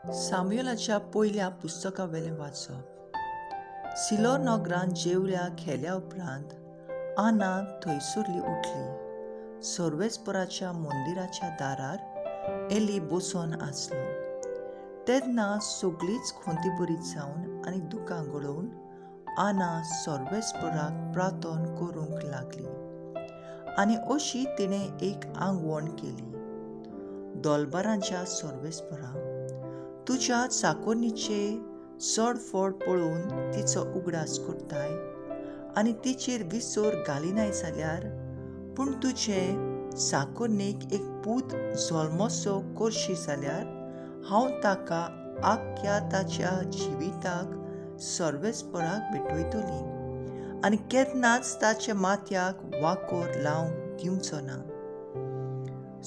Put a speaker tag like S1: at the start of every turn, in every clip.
S1: साम्युलाच्या पयल्या पुस्तकावेलें वाचप. सिलो नगरांत जेवल्या खेल्या उपरांत आना थंयसरली उठली. सर्वेस्पराच्या मंदिराच्या दारार एली बसून आसलो. तेन्ना सगळीच खंतीभरीत जावन आनी दुकां गळोवन आना सर्वेस्पराक प्रार्थन करूंक लागली आनी अशी तिणें एक आंगवण केली. दोलबारांच्या सर्वेस्परा, तुज्या चाकोरणीचे चडफड पळोवन तिचो उगडास करताय आनी तिचेर विसर घालिनाय जाल्यार, पूण तुजे चाकोरणीक एक पूत जल्मसो करशी जाल्यार हांव ताका आख्ख्या ताच्या जिविताक सर्वेस्पराक भेटयतली आनी केन्नाच ताच्या माथ्याक वाकोर लावंक दिवचो ना.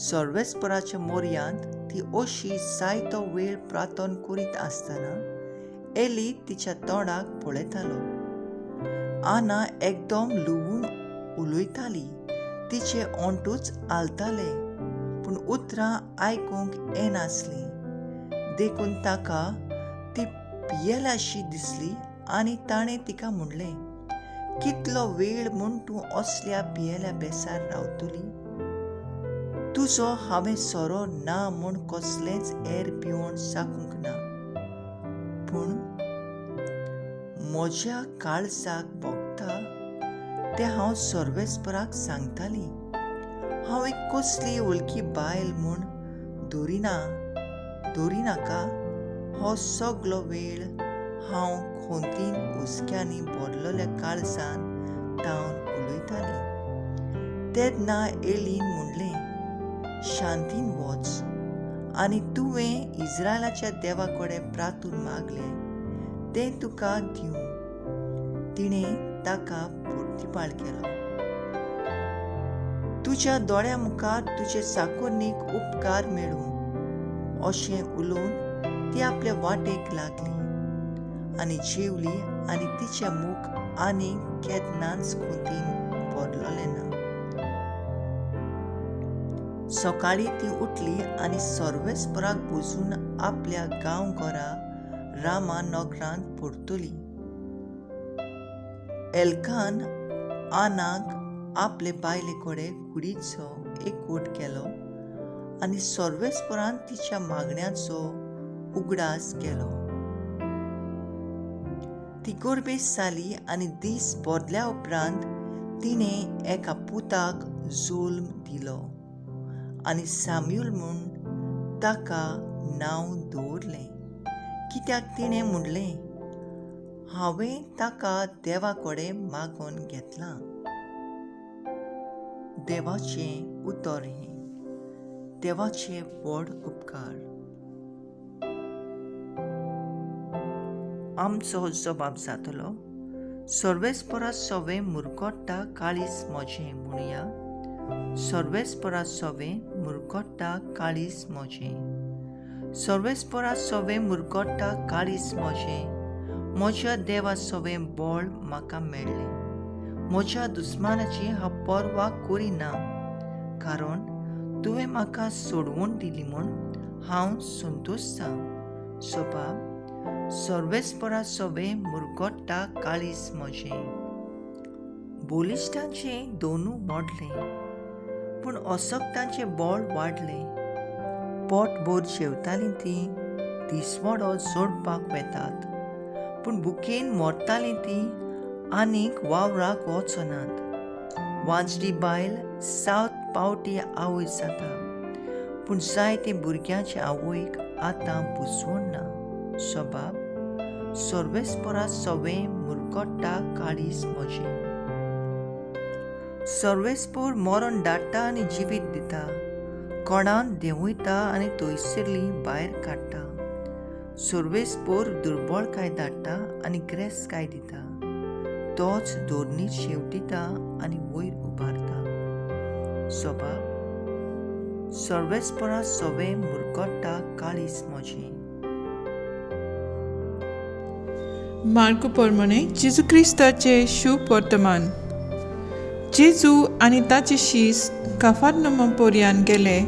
S1: सर्वेस्पराच्या मोर्यांत ती अशी जायतो वेळ प्रार्थन करीत आसतना एली तिच्या तोंडाक पळयतालो. आना एकदम लुवून उलयताली, तिचे ओंठूच हालताले, पूण उतरां आयकूंक येनासलीं. देखून ताका ती पियेल्याशी दिसली आनी ताणें तिका म्हणलें, कितलो वेळ म्हूण तूं असल्या पियेल्या बेसार रावतली? तुजो हांवें सोरो ना म्हूण कसलेंच हेर पिवण चाखूंक ना, पूण म्हज्या काळजाक भोगता तें हांव सर्वेस्पराक सांगताली. हांव एक कसली वळखी बायल म्हूण धरिनाका. हो सगलो वेळ हांव खोंतीन हुस्क्यांनी भरलेल्या काळजान तावन उलयताली. तेन्ना एलीन म्हणलें, शांतीन वच आनी तुवें इस्रायलाच्या देवा कडेन प्रार्थून मागलें तें तुका दिवं. तिणें ताका प्रतिपाळ केलो, तुज्या दोळ्या मुखार तुजे चाकोरणीक उपकार मेळूं. अशें उलोवन ती आपले वाटेक लागली आनी जेवली आनी तिचें मुख आनी केन्नाच खोंतीन भरलेलें ना. सकाळीं ती उठली आनी सर्वेस्पराक बसून आपल्या गांवघरा रामा नगरांत परतली. एल्कान आनाक आपले बायले कडेन कुडीचो एकवट केलो आनी सर्वेस्परान तिच्या मागण्याचो उगडास केलो. ती गर्भेस्त जाली आनी दीस बदल्या उपरांत तिणें एका पुताक जल्म दिलो आनी साम्यूल म्हूण ताका नांव दवरलें, कित्याक तिणें म्हणलें, हांवें ताका देवा कडेन मागून घेतलां. देवाचें उतर हें. देवाचे व्हड उपकार. आमचो जबाब जातलो, सर्वेस्परा सवें मुरगट्टा काळीज म्हजें. म्हणुया, सर्वेस्परा सवें मुरगट्टा काळीज म्हजें. सर्वेस्परा सवें मुरगट्टा काळीज म्हजें. म्हज्या देवा सवें बळ म्हाका मेळ्ळें. म्हज्या दुस्मानाची हांव पर्वा करिना, कारण तुवें म्हाका सोडवण दिली म्हूण हांव संतोशता. स्वभाव, सर्वेस्परा सवें मुरगट्टा काळीज म्हजें. बलिश्टांचें दोनू मोडलें, पूण असक्तांचें बळ वाडलें. पोटभर जेवतालीं तीं दिसवडो जोडपाक वेतात, पूण भुकेन मरतालीं तीं आनीक वावराक वचनात. वांजडी बायल 7 पावटी आवय जाता, पूण जायते भुरग्यांचे आवयक आतां बुजवण ना. स्वभाव, सर्वेस्परा सवें मुरगट्टा काळीज म्हजें. सर्वेस्पर मरण धाडटा आनी जिवीत दिता, कोणान देंवयता आनी थंयसरली भायर काडटा. सर्वेस्पर दुर्बळकाय धाडटा आनी ग्रेसकाय दिता, तोच धोरणीर शेवटिता आनी वयर उबारता. स्वभाव, सर्वेस्परा सवें मुरगट्टा काळीज म्हजें.
S2: मार्कू प्रमाणे जेजू क्रिस्ताचें शुभ वर्तमान. जेजू आनी ताचे शीस काफारनुमा पोरयान गेले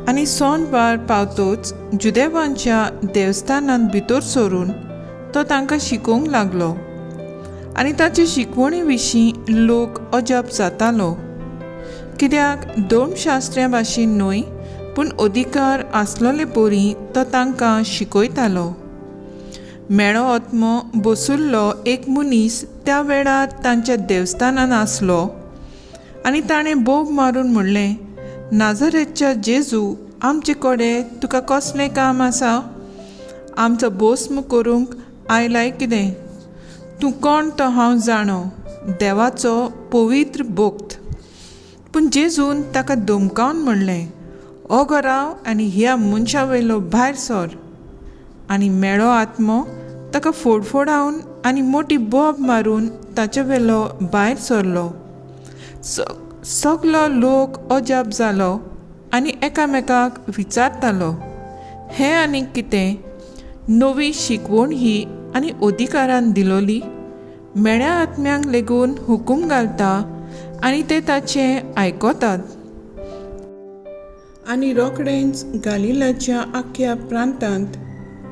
S2: आनी सोनवार पावतोच जुदेवांच्या देवस्थानांत भितर सरून तो तांकां शिकोवंक लागलो आनी ताचे शिकवणी विशीं लोक अजाप जातालो, कित्याक धर्मशास्त्र्या भाशेन न्हय पूण अधिकार आसलोले परी तो तांकां शिकयतालो. मेळो आत्मो बसुल्लो एक मनीस त्या वेळार तांच्या देवस्थानान आसलो आनी ताणें बोब मारून म्हणलें, नाझरेतच्या जेजू, आमचे कडेन तुका कसलें काम आसा? आमचो भस्म करूंक आयलाय कितें? तूं कोण तो हांव जाणो, देवाचो पवित्र भक्त. पूण जेजून ताका धमकावन म्हणलें, ओगो राव आनी ह्या मनशा वयलो भायर सर. आनी मेळो आत्मो ताका फोडफोडावन आनी मोटी बोब मारून ताचे वेलो भायर सरलो. सगलो लोक अजाप जालो आनी एकामेकाक विचारतालो, हें आनी कितें नवी शिकवण ही आनी अधिकारान दिलोली? मेळ्या आत्म्यांक लेगून हुकूम घालता आनी ते ताचें आयकतात. आनी रोखडेंच गालिलाच्या आख्ख्या प्रांतांत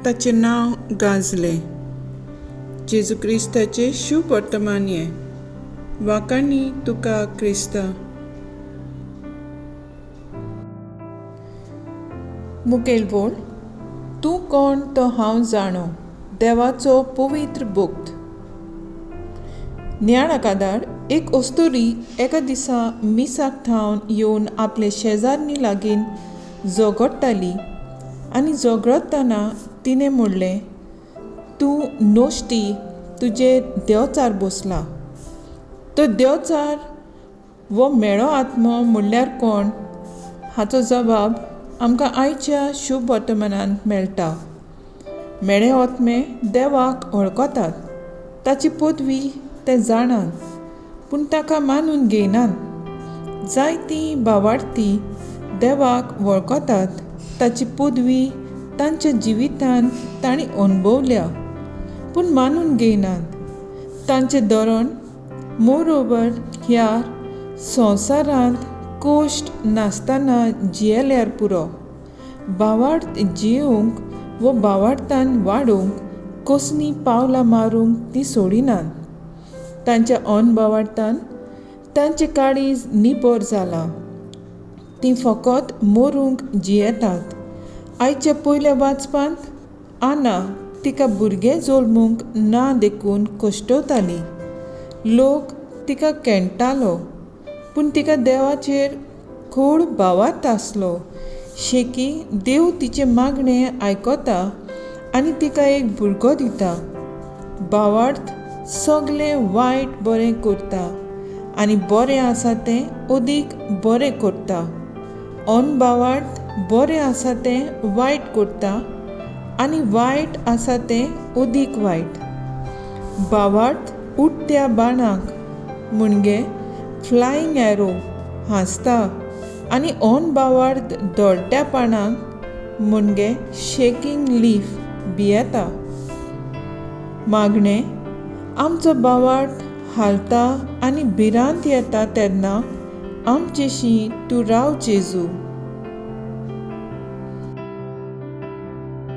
S2: ताचें नांव गाजलें. जेजू क्रिस्ताचें शुभ वर्तमान हें. वाखाणी तुका क्रिस्ता. मुखेल बोल, तूं कोण तो हांव जाणो, देवाचो पवित्र भक्त. ज्ञानाकादार एक अस्तुरी एका दिसा मिसाक थावन येवन आपले शेजारनी लागीं झगडटाली आनी झगडटना तिणें म्हणलें, तूं नश्टी, तुजेर देवचार बसला. तो देवचार वो मेळो आत्मो म्हणल्यार कोण? हाचो जबाब आमकां आयच्या शुभ वर्तमानांत मेळटा. मेळे आत्मे देवाक वळखतात, ताची पदवी ते जाणात, पूण ताका मानून घेयनात. जायतीं भावार्थी देवाक वळखतात, ताची पदवी तांच्या जिवितांत तांणी अणभवल्या, पूण मानून घेयनात. तांचें धोरण मोरोबर ह्या संवसारांत कश्ट नासतना जियेल्यार पुरो. भावार्थ जियोवंक वो भावार्थान वाडोवंक कसलीं पावलां मारूंक तीं सोडिनात. तांच्या अनभावार्थान तांचें काळीज निबर जालां. तीं फकत मरूंक जियेतात. आयच्या पयल्या वाचपांत आना तिका भुरगें जल्मूंक ना देखून कश्टवताली. लोक तिका केणटालो, पूण तिका देवाचेर खोड भावार्थ आसलो. शेकी देव तिचें मागणें आयकता आनी तिका एक भुरगो दिता. भावार्थ सगलें वायट बरें करता आनी बरें आसा तें अदीक बरें करता. अनभावार्थ बरें आसा तें वायट करता आनी वायट आसा तें अदीक वायट. भावार्थ उडट्या बाणाक म्हणजे फ्लायींग एरो हांसता आनी अनभावार्थ दळट्या पानाक म्हणजे शेकींग लीफ भियेता. मागणें, आमचो भावार्थ हालता आनी भिरांत येता तेन्ना आमचेशी तूं राव जेजू.